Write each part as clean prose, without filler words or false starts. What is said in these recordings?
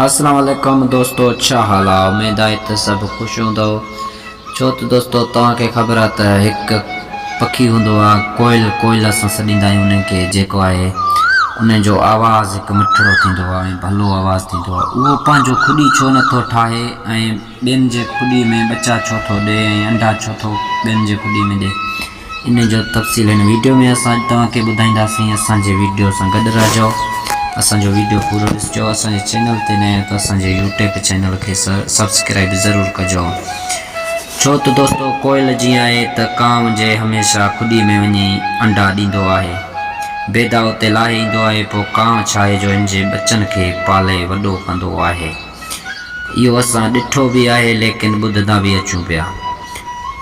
اسلام عليڪم دوستو ڇا حال آ اميد آهي ته سڀ خوش هوندؤ ڇو ته دوستو توهان کي خبر آ ته هڪ پکي هوندو آ ڪوئل ڪوئل اسان سڏيندا آهيون ان کي جيڪو آهي ان جو آواز هڪ مٺڙو ٿيندو آ ۽ ڀلو آواز ٿيندو آ اهو پنهنجو کڏي ڇو نٿو ٺاهي ۽ ٻين جي کڏي ۾ ٻچا ڇو ٿو ڏي ۽ انڊا ڇو ٿو ٻين جي کڏي ۾ ڏي ان جو تفصيل هن ويڊيو ۾ اسان اڄ توهان کي ٻڌائينداسين اسان جي ويڊيو سان گڏ رهجو اسان جو ويڊيو پورو ڏسجو اسان جي چينل تي نيا آهيو ته اسان جي يوٽيوب چينل کي سبسڪرائب ضرور ڪجو ڇو ته دوستو ڪوئل جيئن آهي ته ڪانء جي هميشه کڏي ۾ وڃي انڊا ڏيندو آهي بيدا اتي لاهي ايندو آهي پوء ڪانء ڇاهي جو هن جي ٻچن کي پالي وڏو ڪندو آهي. اهو اسان ڏٺو به آهي ليڪن ٻڌندا به اچون پيا.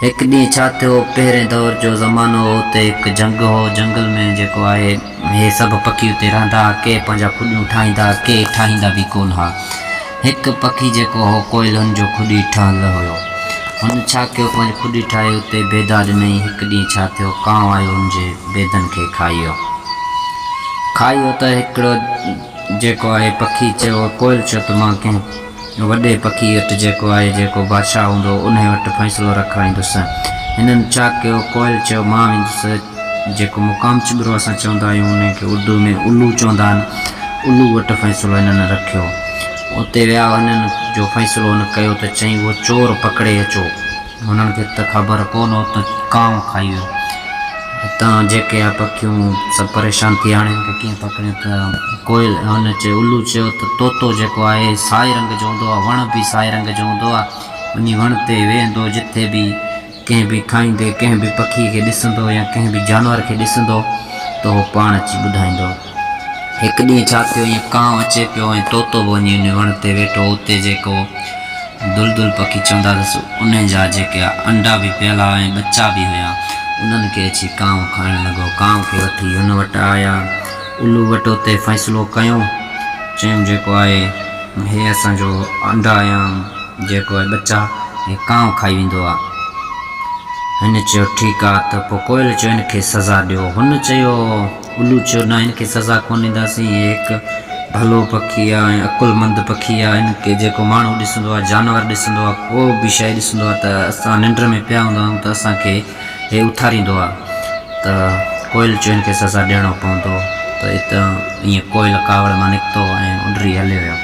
هڪ ڏينهن ڇا ٿيو، پهرين دور جو زمانو هو اتي هڪ جهنگ هو، جهنگل ۾ جيڪو آهي هي سڀ پکي اتي رهندا ها، ڪي پنهنجا کڏيون ٺاهيندا ها، ڪي ٺاهيندا به ڪونه ها. هڪ پکي جيڪو هو ڪوئل هن جو کڏي ٺهيل هيو. هن ڇا ڪيو پنهنجي کڏي ٺاهي اتي بيدا ڏنائين، هڪ ڏينهن ڇا ٿيو ڪانء آيو هن جي بيدن کي کائي ويو. کائي ويو ته هڪڙو. جيڪو آهي پکي چيو ڪوئل چيو ته مان ڪنهن وڏي پکي وٽ جيڪو آهي جيڪو بادشاهه هوندو انهي وٽ فيصلو رکرائيندس. هنن ڇا ڪيو ڪوئل چيو مان ويندس جيڪو مقام چٻرو اسان چوندا آهيون انهي کي اردو ۾ الو چوندا آهن الو وٽ فيصلو هنن رکيو. اتي ويا هنن جو فيصلو هن ڪيو ته چئين اهو چور پڪڙي اچو. هنن کي ته خبر ڪونه هو ته ڪانء کائي ويو. هتان جيڪي آ پکيون سڀ پريشان ٿي هاڻي هن کي ڪيئن پڪڙيون ته ڪوئل هن چيو الو چيو ته طوطو جيڪو آهي سائي رنگ جو هوندو آ وڻ به سائي رنگ جو هوندو آ وڃي وڻ تي ويهندو جٿي به ڪنهن به کائيندي ڪنهن به پکي کي ڏسندو يا ڪنهن به جانور کي ڏسندو ته هو پاڻ اچي ٻڌائيندو. هڪ ڏينهن ڇا ٿيو ائين ڪانء اچي پيو ۽ طوطو به وڃي انهي وڻ تي ويٺو اتي جيڪو دلدل پکي چوندا اٿس انهي جا جيڪي انڊا به پيل ها ۽ ٻچا به هيا انهن کي اچي ڪانء کائڻ لڳو ڪانء کي وٺي هن وٽ آيا الو وٽ اتي فيصلو ڪيو چيائون جيڪو آهي هي اسان جو انڊا يا جيڪو آهي ٻچا هي ڪانء کائي ويندو آ. هن چيو ٺيڪ آ ته پوء ڪوئل چيو هن کي سزا ڏيو هن چيو. الو چيو، نه هن کي سزا ڪونه ڏينداسين، هي هڪ ڀلو پکي آ ۽ عقلمند پکي آ، هن کي جيڪو ماڻهو ڏسندو آ، جانور ڏسندو آ، ڪو به شيء ڏسندو آ ته اسان ننڊ ۾ پيا هوندا آهيون ته اسان کي هي اٿاريندو آ ته ڪوئل چيو هن کي سزا ڏيڻو پوندو ته اتان ائين ڪوئل ڪاوڙ مان نڪتو ۽ اڏري هليو ويو.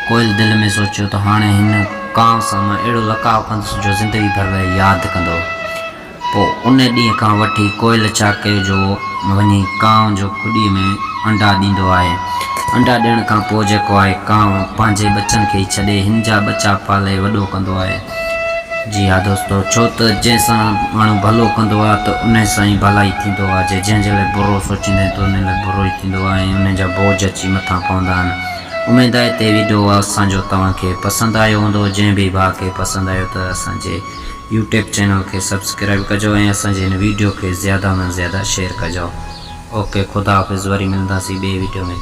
ڪوئل دل ۾ سوچيو ته هاڻي هن ڪانء سان مان اهڙو لقاء ڪندس جو زندگي ڀر لاء ياد ڪندو. پوء ان ڏينهن کان وٺي ڪوئل ڇا ڪيو جو وڃي ڪانء جو کڏيء ۾ انڊا ڏيندو آهي. انڊا ڏيڻ کان پوء جيڪو آهي ڪانء پنهنجي ٻچن کي ئي ڇڏي هن جا ٻچا پالي وڏو ڪندو آهي. جي ها دوستو ڇو ته جنهن سان ماڻهو ڀلو ڪندو آهي ته انهي سان ئي ڀلائي ٿيندو آهي جي جنهن جي لاء برو سوچيندا آهن ته انهي لاء برو ئي ٿيندو آهي ۽ انهي جا بوجهه اچي مٿان پوندا آهن. اميد آهي ته هي وڊيو اسان جو توهان کي پسند آيو هوندو جنهن به ڀاء کي پسند آيو ته اسان جي يوٽيوب چينل کي سبسڪرائب ڪجو ۽ اسان جي هن ويڊيو کي زياده مان زياده شيئر ڪجو اوڪي خدا حافظ وري ملنداسين ٻي ويڊيو ۾.